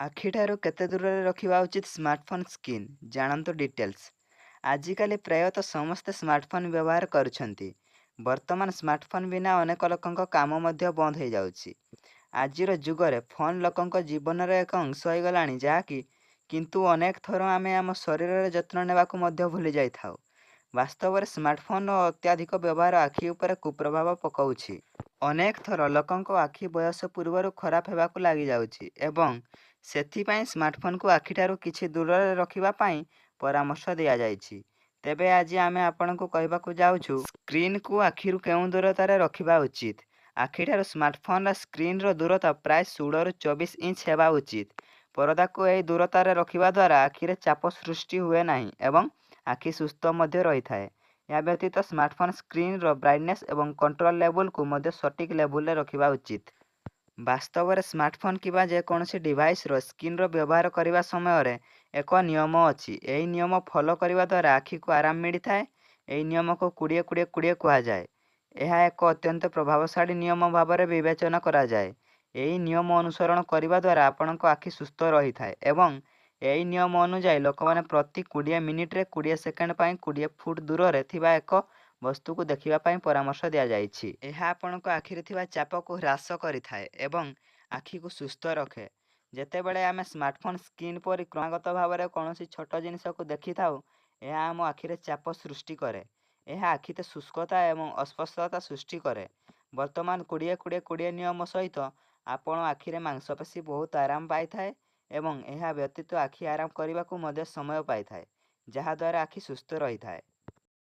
ଆଖିଠାରୁ କେତେ ଦୂରରେ ରଖିବା ଉଚିତ ସ୍ମାର୍ଟଫୋନ୍ ସ୍କ୍ରିନ୍, ଜାଣନ୍ତୁ ଡିଟେଲ୍ସ। ଆଜିକାଲି ପ୍ରାୟତଃ ସମସ୍ତେ ସ୍ମାର୍ଟଫୋନ୍ ବ୍ୟବହାର କରୁଛନ୍ତି। ବର୍ତ୍ତମାନ ସ୍ମାର୍ଟଫୋନ୍ ବିନା ଅନେକ ଲୋକଙ୍କ କାମ ମଧ୍ୟ ବନ୍ଦ ହୋଇଯାଉଛି। ଆଜିର ଯୁଗରେ ଫୋନ୍ ଲୋକଙ୍କ ଜୀବନର ଏକ ଅଂଶ ହୋଇଗଲାଣି ଯାହାକି କିନ୍ତୁ ଅନେକ ଥର ଆମେ ଆମ ଶରୀରର ଯତ୍ନ ନେବାକୁ ମଧ୍ୟ ଭୁଲି ଯାଇଥାଉ। ବାସ୍ତବରେ ସ୍ମାର୍ଟଫୋନ୍ର ଅତ୍ୟଧିକ ବ୍ୟବହାର ଆଖି ଉପରେ କୁପ୍ରଭାବ ପକାଉଛି। ଅନେକ ଥର ଲୋକଙ୍କ ଆଖି ବୟସ ପୂର୍ବରୁ ଖରାପ ହେବାକୁ ଲାଗିଯାଉଛି ଏବଂ ସେଥିପାଇଁ ସ୍ମାର୍ଟଫୋନ୍କୁ ଆଖିଠାରୁ କିଛି ଦୂରରେ ରଖିବା ପାଇଁ ପରାମର୍ଶ ଦିଆଯାଇଛି। ତେବେ ଆଜି ଆମେ ଆପଣଙ୍କୁ କହିବାକୁ ଯାଉଛୁ ସ୍କ୍ରିନ୍କୁ ଆଖିରୁ କେଉଁ ଦୂରତାରେ ରଖିବା ଉଚିତ। ଆଖିଠାରୁ ସ୍ମାର୍ଟଫୋନ୍ର ସ୍କ୍ରିନ୍ର ଦୂରତା ପ୍ରାୟ 16ରୁ 24 ଇଞ୍ଚ ହେବା ଉଚିତ। ପରଦାକୁ ଏହି ଦୂରତାରେ ରଖିବା ଦ୍ୱାରା ଆଖିରେ ଚାପ ସୃଷ୍ଟି ହୁଏ ନାହିଁ ଏବଂ ଆଖି ସୁସ୍ଥ ମଧ୍ୟ ରହିଥାଏ। ଏହା ବ୍ୟତୀତ ସ୍ମାର୍ଟଫୋନ୍ ସ୍କ୍ରିନ୍ର ବ୍ରାଇଟନେସ୍ ଏବଂ କଣ୍ଟ୍ରୋଲ ଲେବୁଲକୁ ମଧ୍ୟ ସଠିକ୍ ଲେବୁଲରେ ରଖିବା ଉଚିତ। ବାସ୍ତବରେ ସ୍ମାର୍ଟଫୋନ୍ କିମ୍ବା ଯେକୌଣସି ଡିଭାଇସର ସ୍କ୍ରିନ୍ର ବ୍ୟବହାର କରିବା ସମୟରେ ଏକ ନିୟମ ଅଛି। ଏହି ନିୟମ ଫଲୋ କରିବା ଦ୍ୱାରା ଆଖିକୁ ଆରାମ ମିଳିଥାଏ। ଏହି ନିୟମକୁ 20 20 20 କୁହାଯାଏ। ଏହା ଏକ ଅତ୍ୟନ୍ତ ପ୍ରଭାବଶାଳୀ ନିୟମ ଭାବରେ ବିବେଚନା କରାଯାଏ। ଏହି ନିୟମ ଅନୁସରଣ କରିବା ଦ୍ୱାରା ଆପଣଙ୍କ ଆଖି ସୁସ୍ଥ ରହିଥାଏ ଏବଂ ଏହି ନିୟମ ଅନୁଯାୟୀ ଲୋକମାନେ ପ୍ରତି 20 ମିନିଟରେ 20 ସେକେଣ୍ଡ ପାଇଁ 20 ଫୁଟ ଦୂରରେ ଥିବା ଏକ ବସ୍ତୁକୁ ଦେଖିବା ପାଇଁ ପରାମର୍ଶ ଦିଆଯାଇଛି। ଏହା ଆପଣଙ୍କ ଆଖିରେ ଥିବା ଚାପକୁ ହ୍ରାସ କରିଥାଏ ଏବଂ ଆଖିକୁ ସୁସ୍ଥ ରଖେ। ଯେତେବେଳେ ଆମେ ସ୍ମାର୍ଟଫୋନ୍ ସ୍କ୍ରିନ୍ ପରି କ୍ରମାଗତ ଭାବରେ କୌଣସି ଛୋଟ ଜିନିଷକୁ ଦେଖିଥାଉ, ଏହା ଆମ ଆଖିରେ ଚାପ ସୃଷ୍ଟି କରେ। ଏହା ଆଖିରେ ଶୁଷ୍କତା ଏବଂ ଅସ୍ପଷ୍ଟତା ସୃଷ୍ଟି କରେ। ବର୍ତ୍ତମାନ 20 20 20 ନିୟମ ସହିତ ଆପଣ ଆଖିରେ ମାଂସପେଶୀ ବହୁତ ଆରାମ ପାଇଥାଏ ଏବଂ ଏହା ବ୍ୟତୀତ ଆଖି ଆରାମ କରିବାକୁ ମଧ୍ୟ ସମୟ ପାଇଥାଏ, ଯାହା ଦ୍ୱାରା ଆଖି ସୁସ୍ଥ ରହିଥାଏ।